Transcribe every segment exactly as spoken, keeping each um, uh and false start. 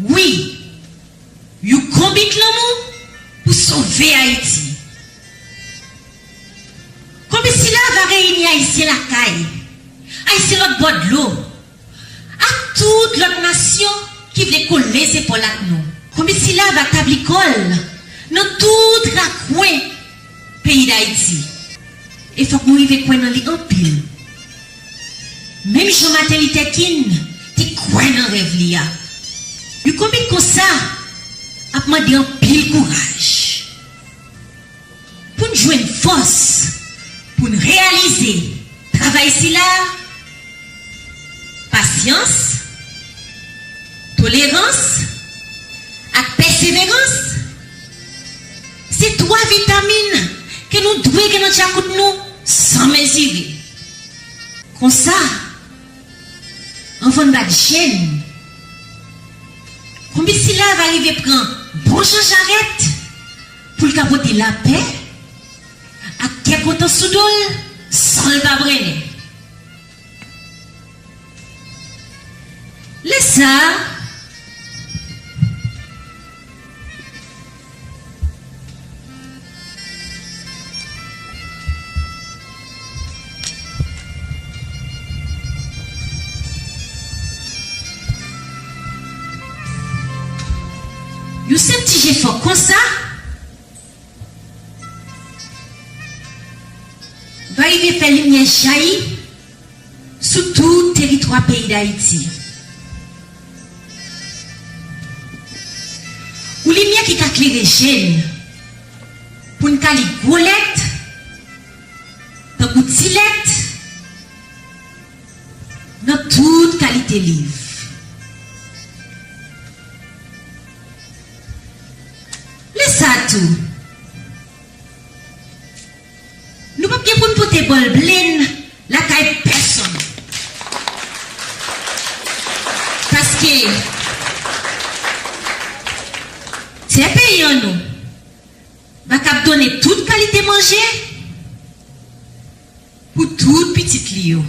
Wi, yon konbit lanmou pou sove Ayiti. Konbit sila va reyini Ayisyen lakay, Ayisyen lòt bò dlo, ak tout lòt nasyon ki vle kole zepòl ak nou. Konbit sila va tabli kò l nan tout rakwen peyi Dayiti. E fòk nou rive kwè nan li anpil. Menm jan Martin Luther King te kwè nan rèv li a. Yon konbit konsa ap mande anpil kouraj. Pou n jwenn fòs pou n reyalize travay sila, pasyans, tolerans ak pèseverans se twa vitamin ke nou dwe gen nan djakout nou san mezire. Konsa, anvan n bat je n, konbit sila va rive pran bon jan jarèt pou l ka pote lapè ak kè kontan sou do l san l pa brennen. Lè sa a, yon senp ti jefò konsa va rive fè limyè jayi sou tout teritwa peyi Dayiti. Yon limyè ki ka klere je n pou n ka li gwo lèt, tankou ti lèt, nan tout kalite liv. Lè sa a tou, nou p ap gen pou n pote bòl ble n lakay pèsonn. Paske tè peyi an nou va kab donnen tout kalite manje pou tout pitit li yo.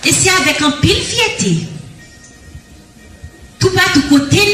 E se avèk anpil fyète, toupatou kote